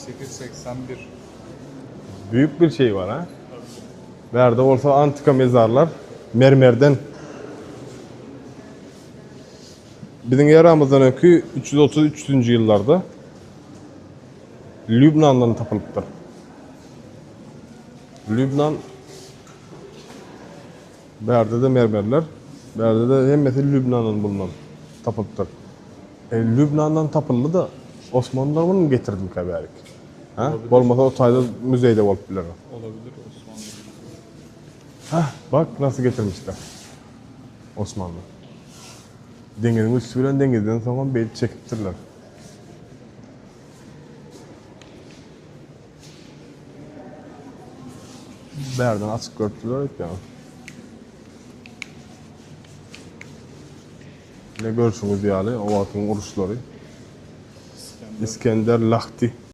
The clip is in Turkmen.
881. Büyük bir şey bar ha. Bärde bolsa antika mezarlar mermerden. Biziň eramyzdan öňki 333-nji ýyllarda Lübnandan tapylypdyr. Lübnan Bärde-de mermerler, bärde-de hemmesi Lübnandan bulunan, tapylypdyr. E, Lübnandan tapyldy-da, Osmanlylar muny getirdimikä bärik? Hä? Bolmasa o taýda muzeýde bolup biler. Olabilir Osmanly. Hah, bak nasıl getirmişler. Osmanly. Deňiziň üsti bilen deňizden soňam beýdip çekipdirler. Bärden açyk görüpdirler öýtýän. Ne görşüňiz ýaly, o wagtyň uruşlary. İskender Lahti.